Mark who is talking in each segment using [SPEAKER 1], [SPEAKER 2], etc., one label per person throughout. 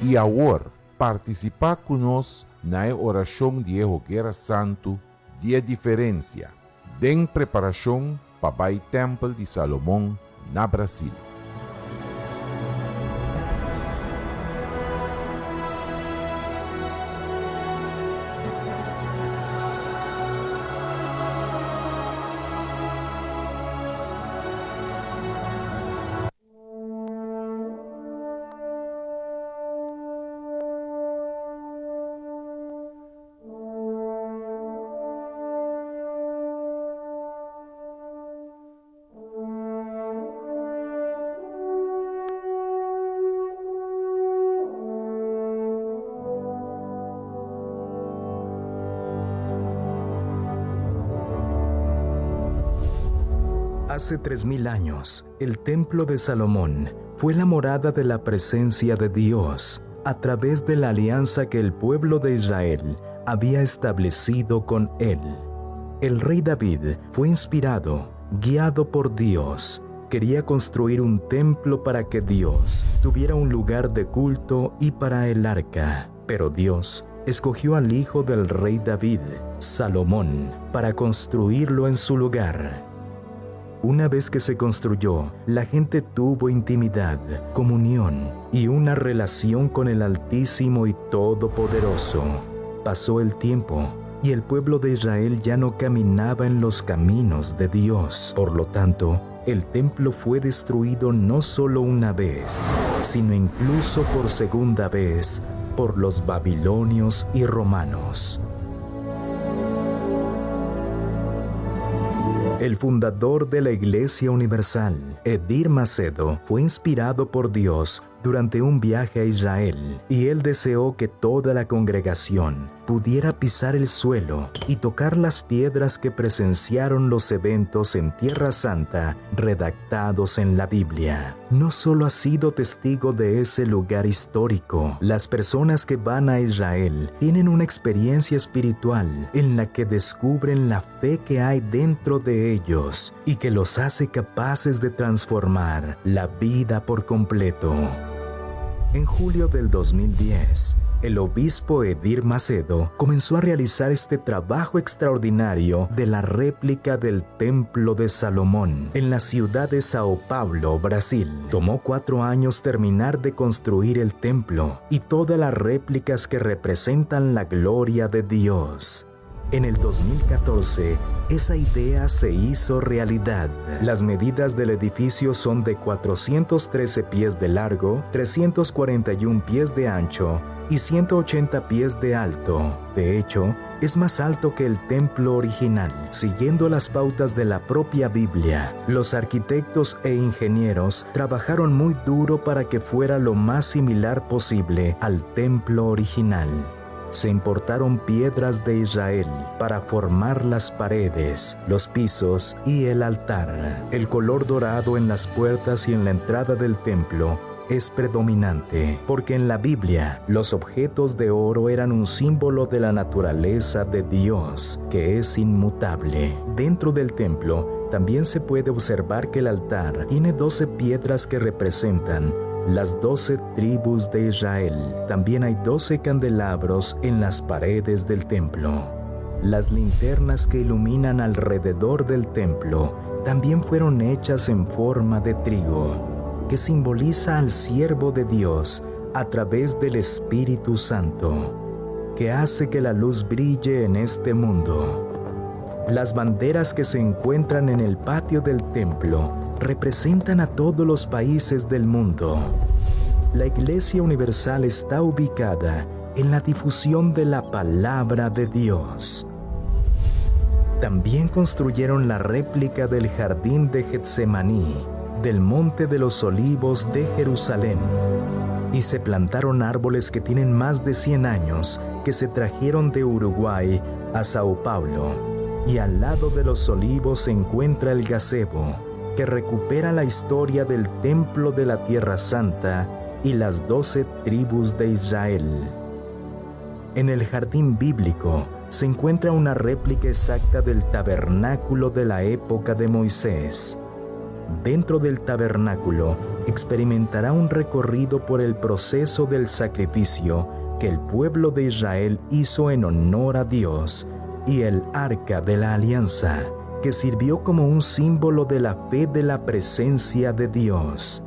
[SPEAKER 1] I awor, partisipá ku nos na e orashon di e Hoguera Santu di e Diferensia, den preparashon pa bai Tèmpel di Salomon na Brasil.
[SPEAKER 2] Hace 3000 años, el Templo de Salomón fue la morada de la presencia de Dios a través de la alianza que el pueblo de Israel había establecido con él. El rey David fue inspirado, guiado por Dios. Quería construir un templo para que Dios tuviera un lugar de culto y para el arca. Pero Dios escogió al hijo del rey David, Salomón, para construirlo en su lugar. Una vez que se construyó, la gente tuvo intimidad, comunión y una relación con el Altísimo y Todopoderoso. Pasó el tiempo y el pueblo de Israel ya no caminaba en los caminos de Dios. Por lo tanto, el templo fue destruido no solo una vez, sino incluso por segunda vez por los babilonios y romanos. El fundador de la Iglesia Universal, Edir Macedo, fue inspirado por Dios durante un viaje a Israel y él deseó que toda la congregación pudiera pisar el suelo y tocar las piedras que presenciaron los eventos en Tierra Santa redactados en la Biblia. No solo ha sido testigo de ese lugar histórico, las personas que van a Israel tienen una experiencia espiritual en la que descubren la fe que hay dentro de ellos y que los hace capaces de transformar la vida por completo. En julio del 2010, el obispo Edir Macedo comenzó a realizar este trabajo extraordinario de la réplica del Templo de Salomón en la ciudad de Sao Paulo, Brasil. Tomó cuatro años terminar de construir el templo y todas las réplicas que representan la gloria de Dios. En el 2014, esa idea se hizo realidad. Las medidas del edificio son de 413 pies de largo, 341 pies de ancho y 180 pies de alto. De hecho, es más alto que el templo original. Siguiendo las pautas de la propia Biblia, los arquitectos e ingenieros trabajaron muy duro para que fuera lo más similar posible al templo original se importaron piedras de Israel para formar las paredes, los pisos y el altar. El color dorado en las puertas y en la entrada del templo es predominante, porque en la Biblia los objetos de oro eran un símbolo de la naturaleza de Dios, que es inmutable. Dentro del templo también se puede observar que el altar tiene 12 piedras que representan las doce tribus de Israel. También hay doce candelabros en las paredes del templo. Las linternas que iluminan alrededor del templo también fueron hechas en forma de trigo, que simboliza al siervo de Dios a través del Espíritu Santo, que hace que la luz brille en este mundo. Las banderas que se encuentran en el patio del templo representan a todos los países del mundo. La Iglesia Universal está ubicada en la difusión de la palabra de Dios. También construyeron la réplica del jardín de Getsemaní, del Monte de los Olivos de Jerusalén, y se plantaron árboles que tienen más de 100 años que se trajeron de Uruguay a Sao Paulo. Y al lado de los olivos se encuentra el gazebo, que recupera la historia del Templo de la Tierra Santa y las doce tribus de Israel. En el jardín bíblico se encuentra una réplica exacta del tabernáculo de la época de Moisés. Dentro del tabernáculo experimentará un recorrido por el proceso del sacrificio que el pueblo de Israel hizo en honor a Dios y el arca de la alianza, que sirvió como un símbolo de la fe de la presencia de Dios.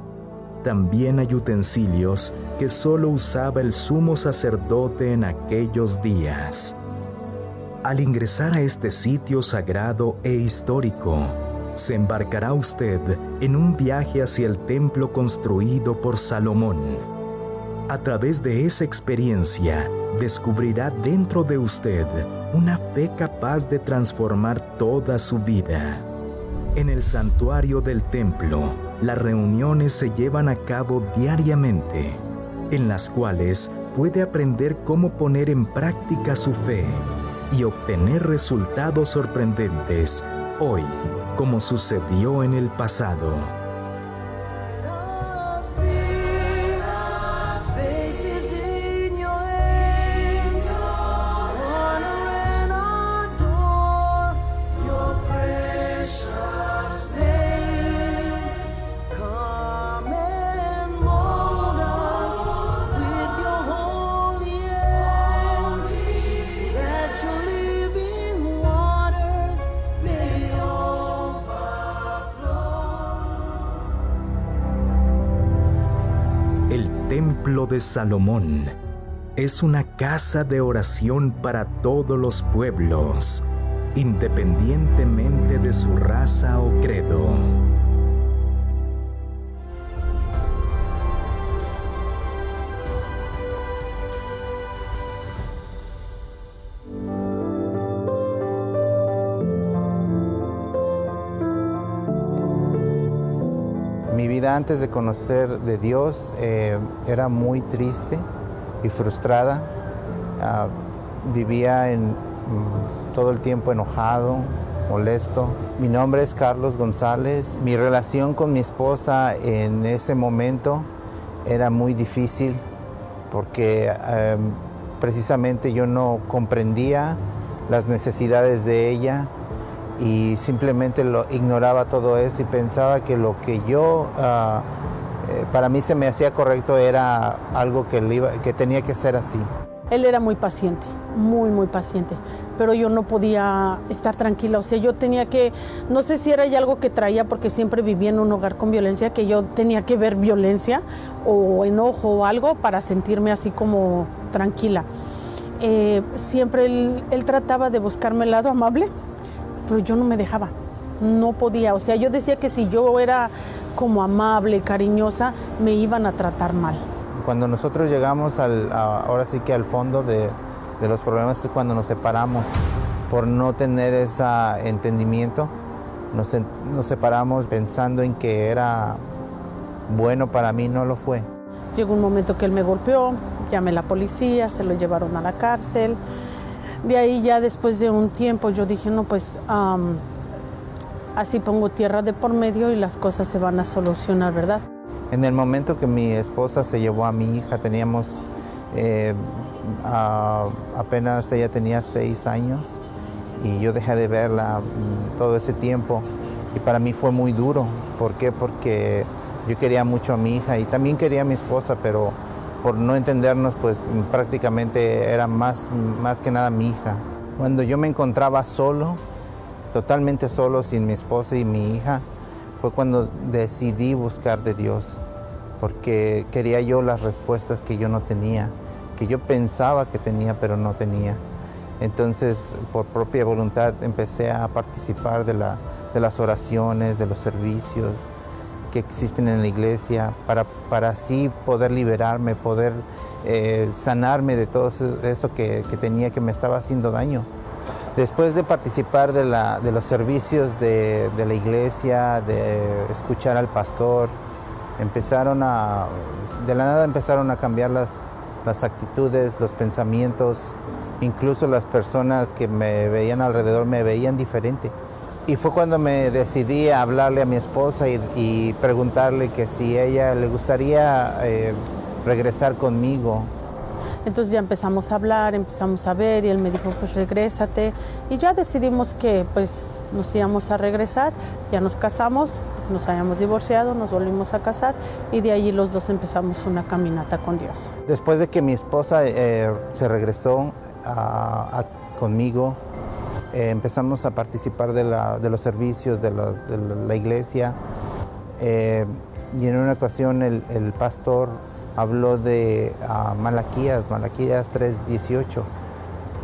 [SPEAKER 2] También hay utensilios que solo usaba el sumo sacerdote en aquellos días. Al ingresar a este sitio sagrado e histórico, se embarcará usted en un viaje hacia el templo construido por Salomón. A través de esa experiencia, descubrirá dentro de usted una fe capaz de transformar toda su vida. En el santuario del templo, las reuniones se llevan a cabo diariamente, en las cuales puede aprender cómo poner en práctica su fe y obtener resultados sorprendentes hoy, como sucedió en el pasado. El Templo de Salomón es una casa de oración para todos los pueblos, independientemente de su raza o credo.
[SPEAKER 3] Mi vida antes de conocer de Dios era muy triste y frustrada. Vivía todo el tiempo enojado, molesto. Mi nombre es Carlos González. Mi relación con mi esposa en ese momento era muy difícil porque precisamente yo no comprendía las necesidades de ella y simplemente lo ignoraba todo eso y pensaba que lo que para mí se me hacía correcto era algo que tenía que ser así.
[SPEAKER 4] Él era muy paciente, muy, muy paciente, pero yo no podía estar tranquila, yo tenía que, no sé si era ya algo que traía porque siempre vivía en un hogar con violencia, que yo tenía que ver violencia o enojo o algo para sentirme así como tranquila. Siempre él trataba de buscarme el lado amable, pero yo no me dejaba, no podía, yo decía que si yo era como amable, cariñosa, me iban a tratar mal.
[SPEAKER 3] Cuando nosotros llegamos ahora sí que al fondo de los problemas es cuando nos separamos. Por no tener ese entendimiento, nos separamos pensando en que era bueno para mí, no lo fue.
[SPEAKER 4] Llegó un momento que él me golpeó, llamé a la policía, se lo llevaron a la cárcel. De ahí ya después de un tiempo yo dije, no, así pongo tierra de por medio y las cosas se van a solucionar, ¿verdad?
[SPEAKER 3] En el momento que mi esposa se llevó a mi hija, apenas ella tenía 6 años y yo dejé de verla todo ese tiempo y para mí fue muy duro. ¿Por qué? Porque yo quería mucho a mi hija y también quería a mi esposa, pero por no entendernos, prácticamente era más que nada mi hija. Cuando yo me encontraba solo, totalmente solo, sin mi esposa y mi hija, fue cuando decidí buscar de Dios, porque quería yo las respuestas que yo no tenía, que yo pensaba que tenía, pero no tenía. Entonces, por propia voluntad, empecé a participar de las oraciones, de los servicios que existen en la iglesia, para así poder liberarme, poder sanarme de todo eso que tenía, que me estaba haciendo daño. Después de participar de los servicios de la iglesia, de escuchar al pastor, de la nada empezaron a cambiar las actitudes, los pensamientos, incluso las personas que me veían alrededor me veían diferente. Y fue cuando me decidí a hablarle a mi esposa y preguntarle que si ella le gustaría regresar conmigo.
[SPEAKER 4] Entonces ya empezamos a hablar, empezamos a ver y él me dijo, pues regrésate. Y ya decidimos que pues nos íbamos a regresar, ya nos casamos, nos habíamos divorciado, nos volvimos a casar y de allí los dos empezamos una caminata con Dios.
[SPEAKER 3] Después de que mi esposa eh, se regresó a, conmigo, eh, empezamos a participar de, la, de los servicios de la, de la iglesia. Eh, y en una ocasión el, el pastor habló de uh, Malaquías, Malaquías 3:18.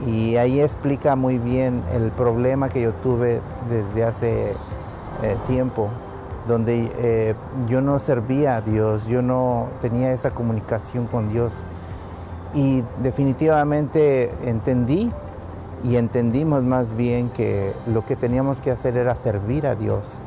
[SPEAKER 3] Y ahí explica muy bien el problema que yo tuve desde hace eh, tiempo, donde eh, yo no servía a Dios, yo no tenía esa comunicación con Dios. Y definitivamente entendí y entendimos más bien que lo que teníamos que hacer era servir a Dios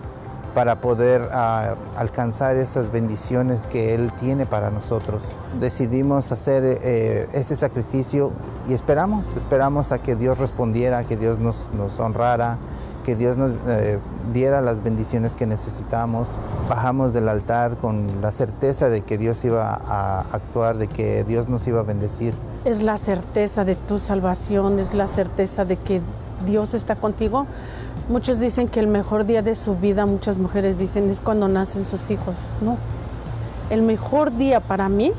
[SPEAKER 3] para poder uh, alcanzar esas bendiciones que Él tiene para nosotros. Decidimos hacer eh, ese sacrificio y esperamos, esperamos a que Dios respondiera, que Dios nos, nos honrara, que Dios nos eh, diera las bendiciones que necesitamos. Bajamos del altar con la certeza de que Dios iba a actuar, de que Dios nos iba a bendecir.
[SPEAKER 4] Es la certeza de tu salvación, es la certeza de que Dios está contigo. Muchos dicen que el mejor día de su vida, muchas mujeres dicen, es cuando nacen sus hijos. No, el mejor día para mí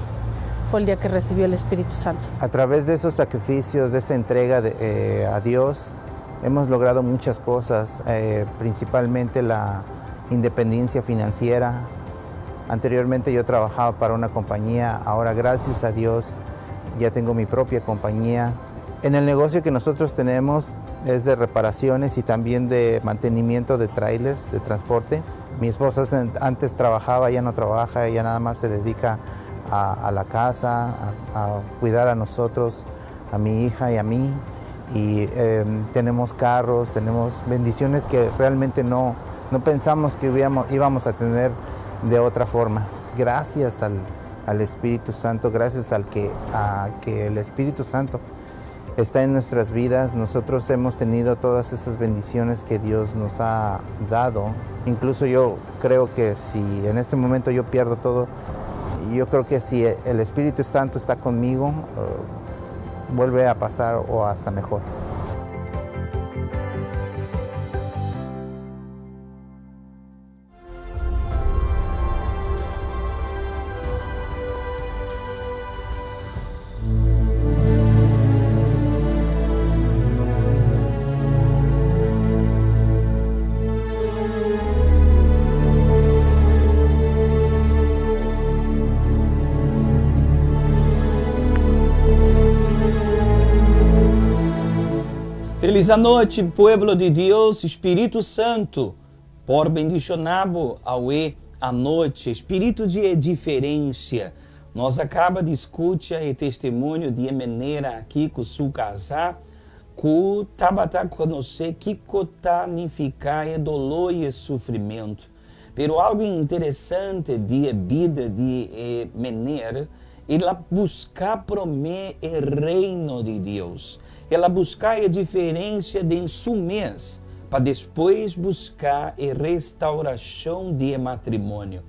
[SPEAKER 4] fue el día que recibió el Espíritu Santo.
[SPEAKER 3] A través de esos sacrificios, de esa entrega de, eh, a Dios, hemos logrado muchas cosas, eh, principalmente la independencia financiera. Anteriormente yo trabajaba para una compañía, ahora gracias a Dios ya tengo mi propia compañía. En el negocio que nosotros tenemos es de reparaciones y también de mantenimiento de trailers de transporte. Mi esposa antes trabajaba, ya no trabaja, ella nada más se dedica a, a la casa, a, a cuidar a nosotros, a mi hija y a mí. Y eh, tenemos carros, tenemos bendiciones que realmente no, no pensamos que hubiéramos, íbamos a tener de otra forma. Gracias al, al Espíritu Santo, gracias al que, a que el Espíritu Santo está en nuestras vidas. Nosotros hemos tenido todas esas bendiciones que Dios nos ha dado. Incluso yo creo que si en este momento yo pierdo todo, yo creo que si el Espíritu Santo está conmigo, uh, vuelve a pasar o hasta mejor.
[SPEAKER 5] Felis nochi, pueblo di Dios, Spiritu Santu por bendishoná bo awe anochi, Spiritu di diferensia. Nos a kaba di skucha e testimonio di e manera aki ku su kasá, ku tabata konosé kiko ta nifiká e doló i e sufrimentu. Pero algu interesante di e bida di e mener, el a buska promé e Reino di Dios. El a buska e diferensia den su mes, pa despues buska e restaurashon di e matrimonio.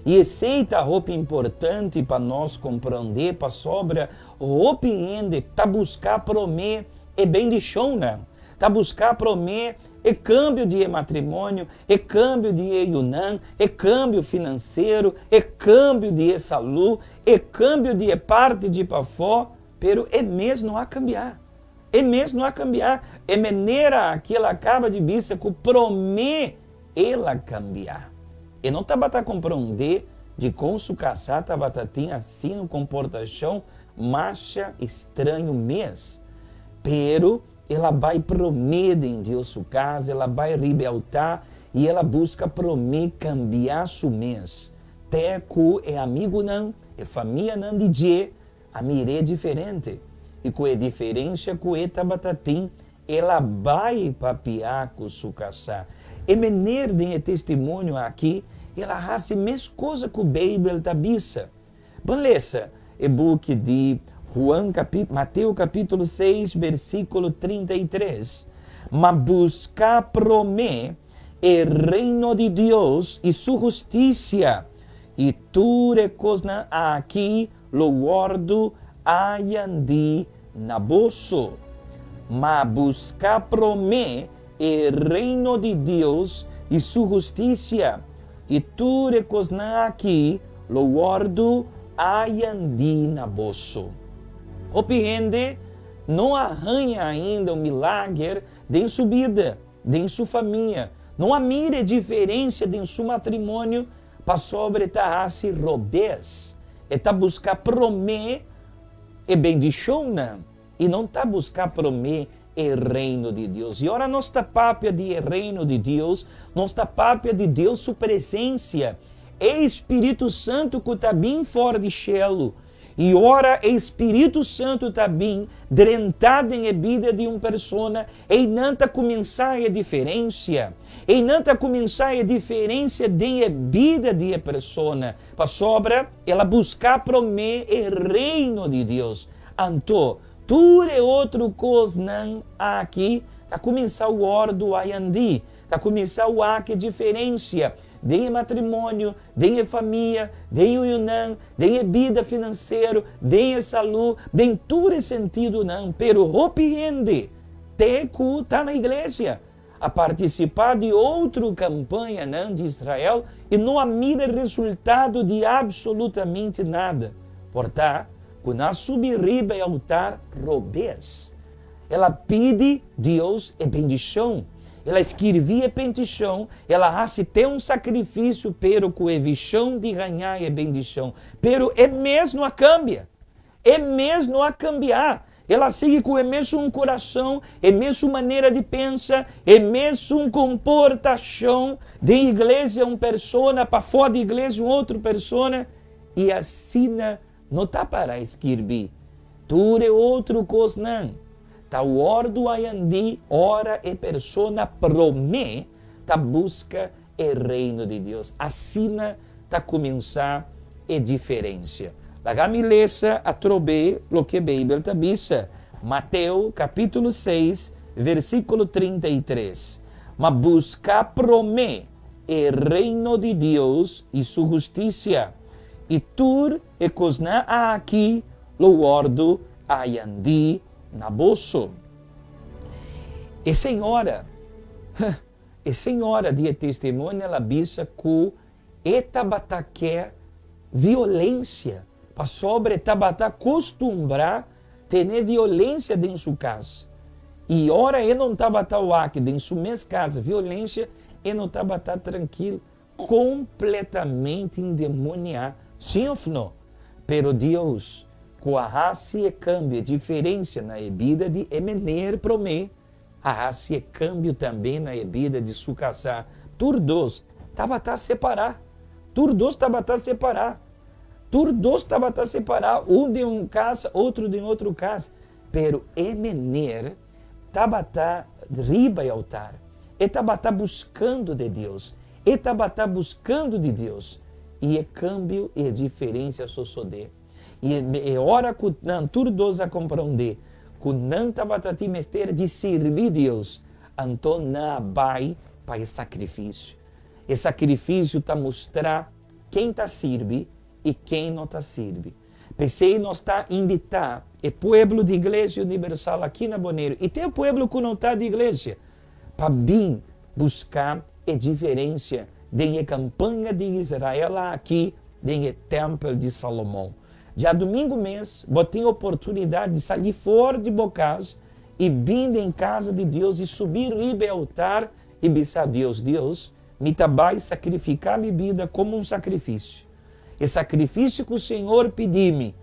[SPEAKER 5] I esei ta hopi importante pa nos komprondé pasobra hopi hende ta buska promé e bendishonnan, ta buska promé e kambio di e matrimonio, e kambio di e yunan, e kambio finansiero, e kambio di e salú, e kambio di e parti di pafó, pero e mes no a kambia. E mes no a kambia. E manera aki el a kaba di bisa ku promé el a kambia. E no tabata komprondé dikon su kasá tabata tin asina un komportashon masha straño mes. Pero el a bai promé den Dios su kas, el a bai riba e altá i el a buska promé kambia su mes. Te ku e amigunan, e famianan di dje a mir'é diferente. I ku e diferensia ku e tabata tin, el a bai papia ku su kasá. E mener den e testimonio aki, el a hasi mes kosa ku Beibel ta bisa. Ban lesa e buki di Juan Mateo kapítulo 6 bersíkulo 33, Ma buska promé e Reino di Dios i su hustisia, i tur e kosnan aki lo wòrdu Ayandi na boso. Ma buska promé e Reino di Dios i su hustisia, i tur e kosnan akí lo wòrdu ayandí na boso. Hopi hende no a haña ainda un milager den su bida, den su famia, no a mira e diferensia den su matrimonio pasobra e ta hasi robes. E ta buska promé e bendishonnan i no ta buska promé e Reino di Dios. I ora nos ta papia di e Reino di Dios, nos ta papia di Dios su presensia, e Spiritu Santu ku ta bin for di shelu. I ora e Spiritu Santu ta bin drentá den e bida di un persona, einan ta kuminsá e diferensia. Einan ta kuminsá e diferensia den e bida di e persona, pasobra el a buska promé e Reino di Dios. Anto, tur e otro kosnan aki ta kuminsá wòrdu ayandí, ta kuminsá wak e diferensia den e matrimonio, den e famia, den e yunan, den e bida finansero, den e salú, den tur e sentidonan. Pero hopi hende te ku ta na iglesia a partisipá di otro kampañanan di Israel i no a mira resultado di absolutamente nada. Por ta ku nan a subi riba e altar robes. El a pidi Dios e bendishon. El a skirbi e pentishon, el a hasi te un sakrifisio pero ku e vishon di haña e bendishon. Pero e mes no a kambia. E mes no a kambiá. El a sigui ku e mesun kurason, e mesun manera di pensa, e mesun komportashon. Den iglesia un persona, pafó di iglesia un otro persona. I asina No ta para skirbi tur e otro kosnan. Ta wòrdu ayandí ora e persona promé ta buska e Reino di Dios. Asina ta kuminsá e diferensia. Laga mi lesa atrobe loke Beibel ta bisa, Mateo kapítulo seis, versíkulo 33, Ma buska promé e Reino di Dios i su hustisia. I tur e kosnan aki lo wòrdu ayandí na boso. E señora, e señora di e testimonio el a bisa ku e tabata ke violensia, pasobra e tabata kustumbrá tene violensia den su kas. I ora e no tabata wak den su mes kas violensia, e no tabata trankil. Completamente endemoniá, sí of no? Pero Dios, cu a haci e cambio, e diferencia na e bida di e meneer promé, a haci e cambio tambe na e bida di su casá. Tur dos tabata separá. Tur dos tabata separá. Tur dos tabata separá, un den un casa, otro den otro casa. Pero e meneer tabata riba e altar. E tabata buskando de Dios. E tabata buskando di Dios. I e kambio i e diferensia a sosodé. I e ora ku nan tur dos a komprondé ku nan tabata tin mester di sirbi Dios, anto nan a bai pa e sakrifisio. E sakrifisio ta mustra ken ta sirbi i ken no ta sirbi. P'esei nos ta invitá e pueblo di Iglesia Universal aki na Boneiru i te e pueblo ku no ta di iglesia pa bin buska e diferensia den e kampaña di Israel aki den e Tèmpel di Salomon. Djadumingu mes bo tin oportunidat di sali for di bo kas i bin den kasa di Dios i subi riba e altar i bisa Dios, Dios, mi ta bai sakrifiká mi bida komo un sakrifisio. E sakrifisio ku Señor pidi mi,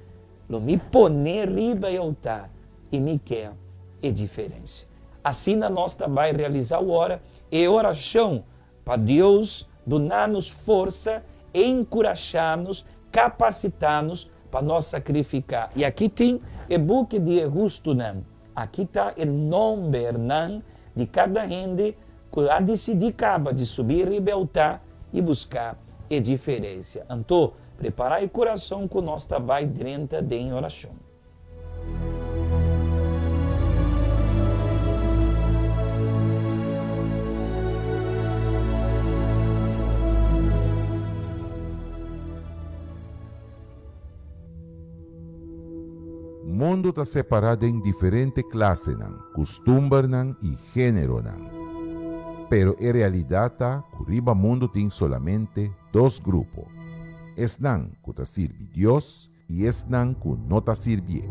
[SPEAKER 5] lo mi pone riba e altar i mi ke e diferensia. Asina nos ta bai realisá awor e orashon pa Dios duna nos forsa, enkurashá nos, kapasitá nos pa nos sakrifiká. I aki tin e buki di e hustunan. Aki ta e nombernan di kada hende ku a disidí kaba di subi riba e altá i buska e diferensia. Anto, prepará e kurason ku nos ta bai drenta den orashon.
[SPEAKER 1] Mundu ta separá den diferente klasenan, kustumbernan i géneronan. Pero e realidat ta ku riba mundu tin solamente dos grupo, esnan ku ta sirbi Dios i esnan ku no ta sirbié.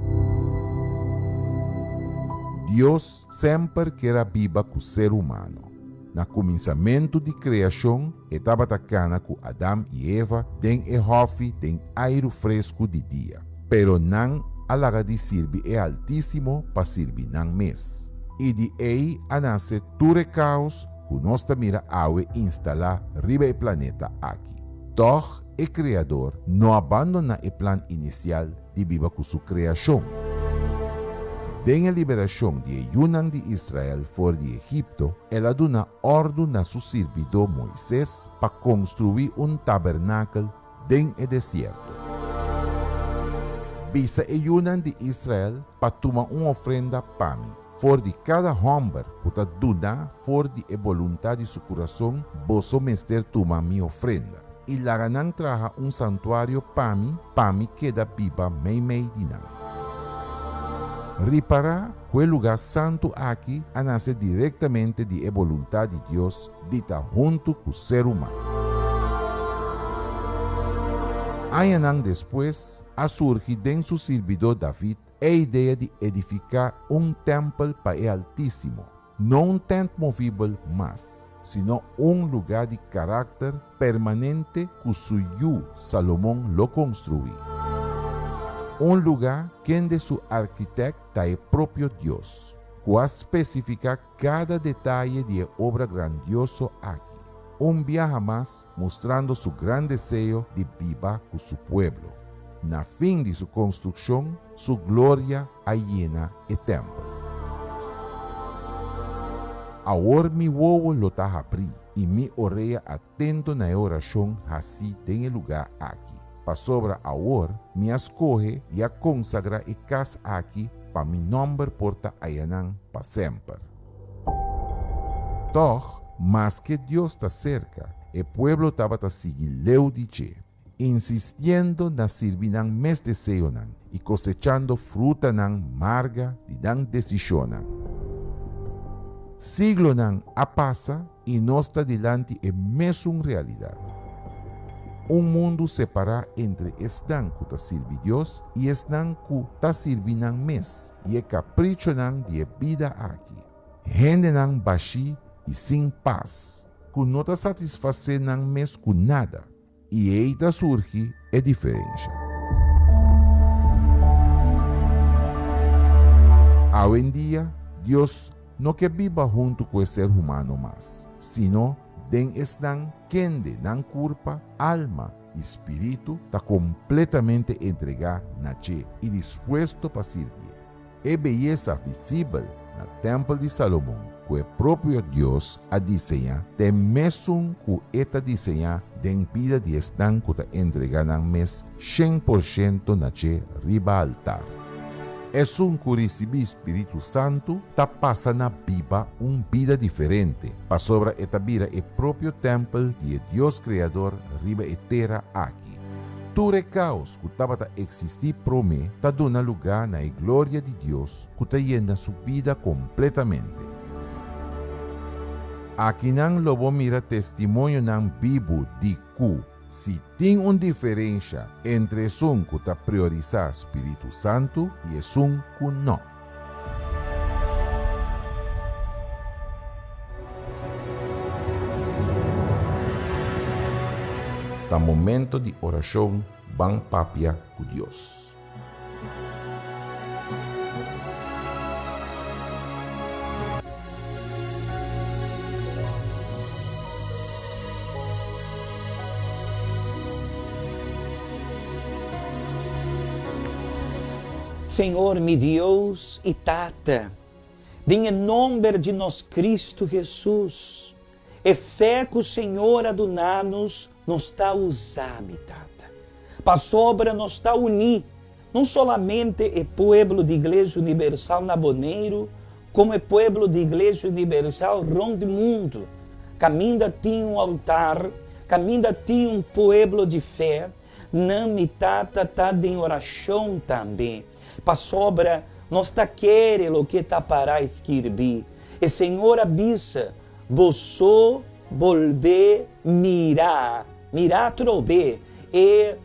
[SPEAKER 1] Dios semper ker a biba ku ser humano. Na kuminsamentu di kreashon e tabata kana ku Adam i Eva den e hòfi den airu fresku di dia. Pero nan a laga di sirbi e Altísimo pa sirbi nan mes. I di ei a nase tur e kaos ku nos ta mira awe instalá riba e planeta aki. Tòg e Kreador no a bandoná e plan inisial di biba ku su kreashon. Den e liberashon di e yunan di Israel for di Egipto, el a duna òrdu na su sirbidó Moises pa konstruí un tabernakel den e desierto. Bisa e yunan di Israel pa tuma un ofrenda pa mi. For di kada hòmber ku ta duna for di e boluntat di su kurason, boso mester tuma mi ofrenda. I laga nan traha un santuario pa mi, pa mi keda biba meimei di nan. Ripará ku e lugá santu aki a nase direktamente di e boluntat di Dios di ta huntu ku ser humano. Añanan despues a surgi den su sirbidó David E idea di edifiká un tèmpel pa e Altísimo, no un tènt movibel mas, sino un lugá di karakter permanente ku su yu Salomon lo konstruí. Un lugá kende su arkitèkt ta e propio Dios, ku a spesifiká kada detaye di e obra grandioso aki, un biaha mas mustrando su gran deseo di biba ku su pueblo. Na fin di su konstrukshon, su gloria a yena e tèmpel. Awor mi wowo lo ta habrí i mi orea atento na e orashon hasí den e lugá aki, pasobra awor mi a skohe i a konsagrá e kas aki pa mi nòmber por ta ayanan pa semper. Tòg, maske Dios ta serka, e pueblo tabata sigui leu di dje, insistiendo na sirbi nan mes deseonan i kosechando frutanan marga di nan desishonnan. Siglonan a pasa i nos ta dilanti e mesun realidat. Un mundu separá entre esnan ku ta sirbi Dios i esnan ku ta sirbi nan mes i e kaprichonan di e bida aki. Hendenan bashí i sin pas, ku no ta satisfasé nan mes ku nada. I ei ta surgi e diferensha. Awendia, Dios no ke biba huntu ku e ser humano mas, sino den esnan kende nan kurpa, alma i spiritu ta kompletamente entregá na dje i dispuesto pa sirbié. E beyesa visibel na tèmpel di Salomon ku e propio Dios a diseñá ta e mesun ku e ta diseñá den bida di esnan ku ta entregá nan mes 100% na dje riba altar. Esun ku risibí spiritu santu ta pasa na biba un bida diferente pasobra e ta bira e propio tèmpel di e Dios Kreador riba e tera aki. Tur e kaos ku tabata eksistí promé ta duna lugá na e gloria di Dios ku ta yena su bida kompletamente. Akinan lo bo mira testimonionan bibu di ku si tin un diferensha entre esun ku ta priorisá spiritu santu i esun ku nò. Ta momento di orashon ban papia ku Dios.
[SPEAKER 5] Señor mi Dios y Tata, den e nomber di nos Cristo Jesus, e fe cu Señor a duna nos, nos ta usa, mi Tata, pasobra nos ta uní, no solamente e pueblo di Iglesia Universal na Boneiru, como e pueblo di Iglesia Universal rond di mundo, caminda tin un altar, caminda tin un pueblo di fe. Nan mi Tata ta den orashon tambe, pasobra nos ta kere loke ta pará skirbí. E Señor a bisa, Boso bolbe mira, mira atrobe e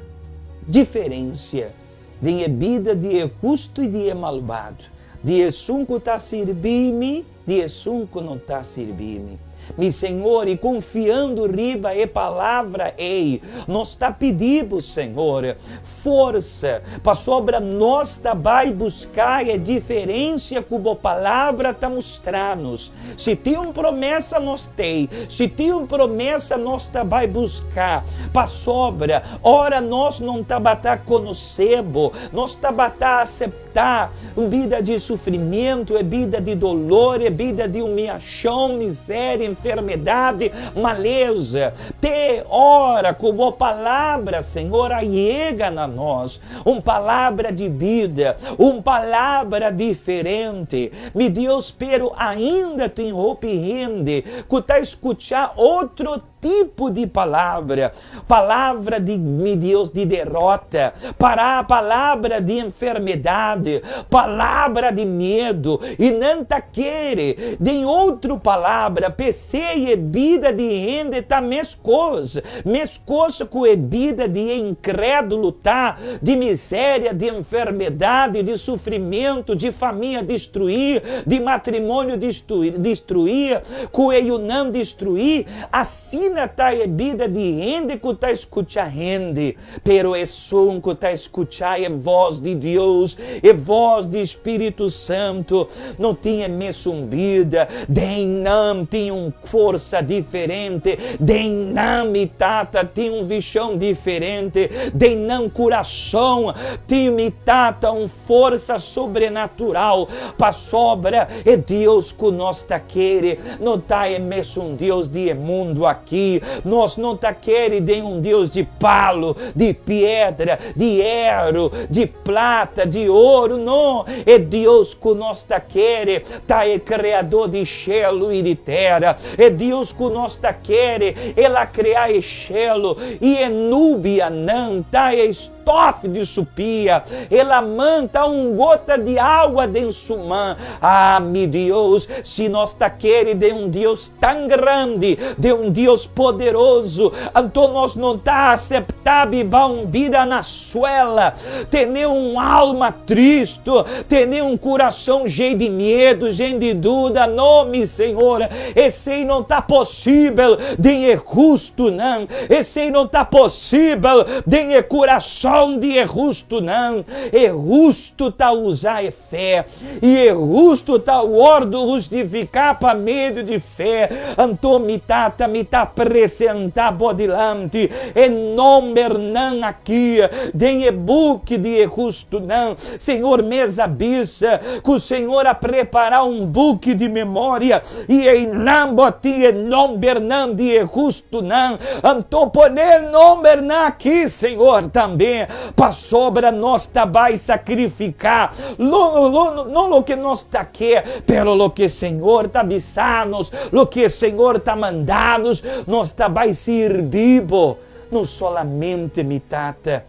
[SPEAKER 5] diferensia den e bida di e hustu i di e malbado, di esun ku ta sirbi mi di esun ku no ta sirbi mi. Mi Señor, i konfiando riba e palabra ei, nos ta pidi bo, Señor, forsa, pasobra nos ta bai buska e diferensia ku bo palabra ta mustra nos. Si tin un promesa nos tei, si tin un promesa nos ta bai buska, pasobra ora nos no tabata konosé bo, nos tabata aseptá un bida di sufrimientu, e bida di dolor, e bida di humiashon, miseria, enfermedat, malesa, te ora ku bo palabra, Señor, a yega na nos, un palabra di bida, un palabra diferente. Mi Dios, pero ainda tin hopi hende ku ta skuchá otro tipo di palabra, palabra di, mi Dios, di derota, para palabra di enfermedat, palabra di miedu, i nan ta kere den otro palabra. P'esei e bida di hende ta meskos, meskos ku e bida di e inkrédulo ta, di miseria, di enfermedat, di sufrimentu, di famia destruí, di matrimonio destruí, ku e yunan destruí. Asina ta e bida di hende ku ta skucha hende. Pero esun ku ta skucha e vos di Dios, e vos di Spiritu Santu, no tin e mesun bida. Den nan tin un forsa diferente, den nan, mi Tata, tin un vishon diferente, den nan kurason tin, mi Tata, un forsa sobrenatural, pasobra e Dios ku nos ta kere no ta e mesun Dios di e mundu aki. Nos no ta kere den un Dios di palu, di piedra, di eru, di plata, di oro, no, e Dios ku nos ta kere ta e Kreadó di shelu i di tera. E Dios ku nos ta kere, el a krea e shelu i e nubianan, ta e stòf di su pia. El a manta un gota di awa den su man. Ah, mi Dios, si nos ta kere den un Dios tan grandi, den un Dios poderoso, anto nos no ta aseptá biba un bida na suela, tene un alma tristu, tene un kurason jei di miedu, jen di duda. No, mi Señor, esei no ta posibel den e hustunan, esei no ta posibel den e kurason di e hustunan. E hustu ta usa e fe, i e hustu ta wòrdu hustifiká pa medio di fe. Anto mi Tata, mi ta presentá Bo dilanti e nòmbernan akí den e buki di e hustunan. Señor mes a bisa ku Señor a prepará un buki di memoria, i einan Bo tin e nòmbernan di e hustunan. Anto pone e nòmbernan akí, Señor, tambe. Pasobra nos ta bai sakrifiká, lo, lo, no loke nos ta ke, pero loke Señor ta bisa nos, loke Señor ta manda nos, nos ta bai sirbi Bo. No solamente, mi Tata,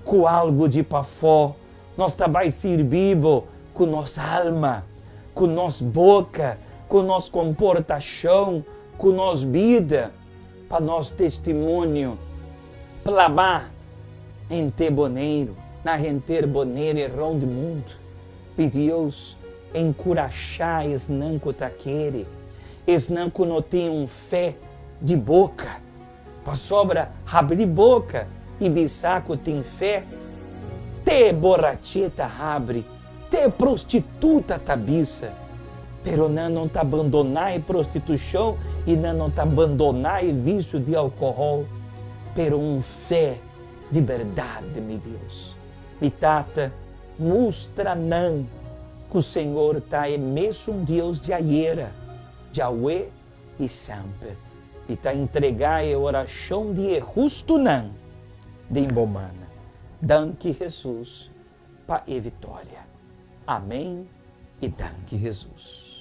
[SPEAKER 5] ku algu di pafó, nos ta bai sirbi Bo ku nos alma, ku nos boka, ku nos komportashon, ku nos bida, pa nos testimonio plabá henter Boneiru, na henter Boneiru i rond di mundu. Mi Dios, enkurashá esnan ku ta kere, esnan ku no tin un fe di boka, pasobra habri boka i bisa ku tin fe, te boraché ta habri, te prostituta ta bisa. Pero nan no ta bandoná e prostitushon i nan no ta bandoná e visio di alkohòl, pero un fe di berdad, mi Dios. Mi Tata, mustra nan ku Señor ta e mesun Dios di ayera, djawe i semper. Mi ta entregá e orashon di e hustunan den Bo man. Danki, Hesus, pa e vitoria. Amén i danki, Hesus.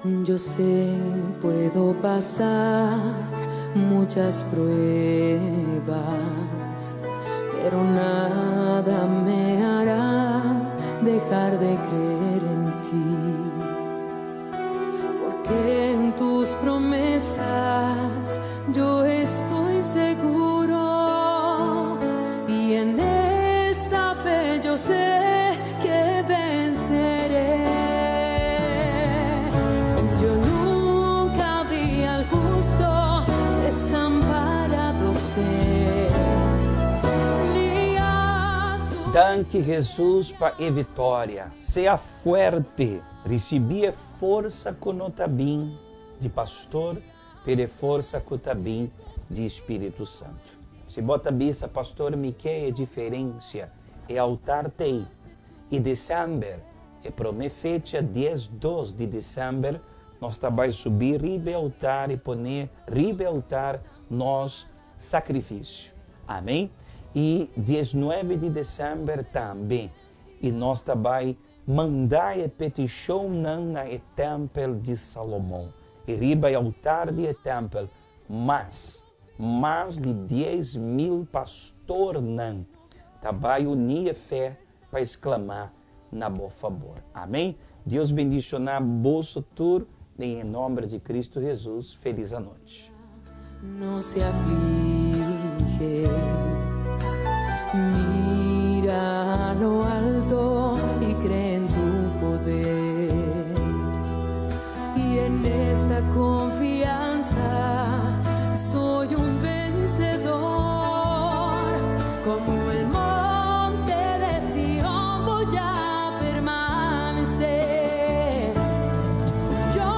[SPEAKER 6] Yo sé, puedo pasar muchas pruebas, pero nada me hará dejar de creer en ti. Porque en tus promesas yo estoy seguro y en esta fe yo sé que venceré. Yo nunca vi al justo desamparado ser, ni a su
[SPEAKER 5] Danki Jesus pa e viktoria. Sea fuerte. Risibí forsa ku no ta bin di pastor, pero forsa ku ta bin di Spiritu Santu. Si bo ta bisa, pastor, mi ke diferensia, e altar t'ei. I desèmber, e promé fecha 10 2 di desèmber, nos ta bai subi riba altar i pone riba altar nos sakrifisio. Amèn? I 19 di desèmber tambe. I nos ta bai manda e petishon na e tèmpel di Salomon. I riba altar di tèmpel, mas di 10 mil pastornan ta bai uni fe pa sklamá na bo fabor. Amèn? Dios bendishoná boso tur den nòmber di Kristu Hesus. Felis nochi.
[SPEAKER 6] No se aflige. Mira a lo alto y cree en tu poder. Y en esta confianza soy un vencedor. Como el monte de Sion voy a permanecer. Yo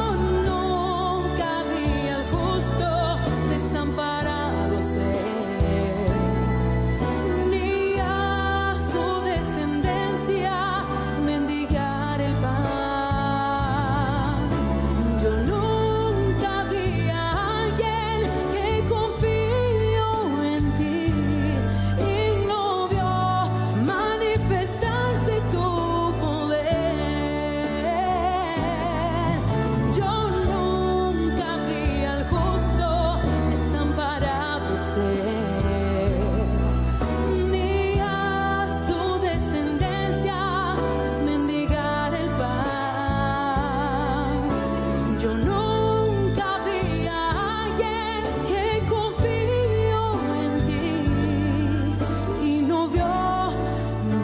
[SPEAKER 6] nunca vi al justo desamparado ser, ni a su descendencia mendigar el pan. Yo nunca vi a alguien que confió en ti y no vio manifestarse tu poder. Yo nunca vi al justo desamparado ser, ni a su descendencia mendigar el pan. Yo nunca vi a alguien que confió en ti y no vio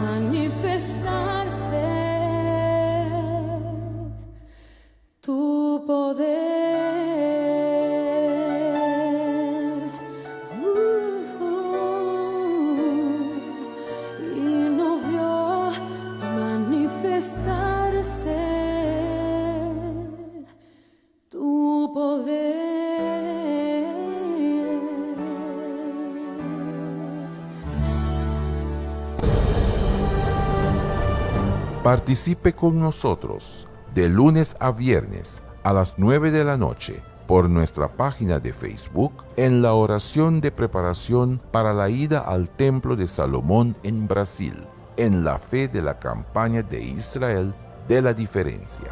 [SPEAKER 6] manifestarse tu poder. Y no vio manifestarse tu poder.
[SPEAKER 1] Participe con nosotros de lunes a viernes a las 9 de la noche por nuestra página de Facebook en la oración de preparación para la ida al Templo de Salomón en Brasil, en la fe de la campaña de Israel de la diferencia.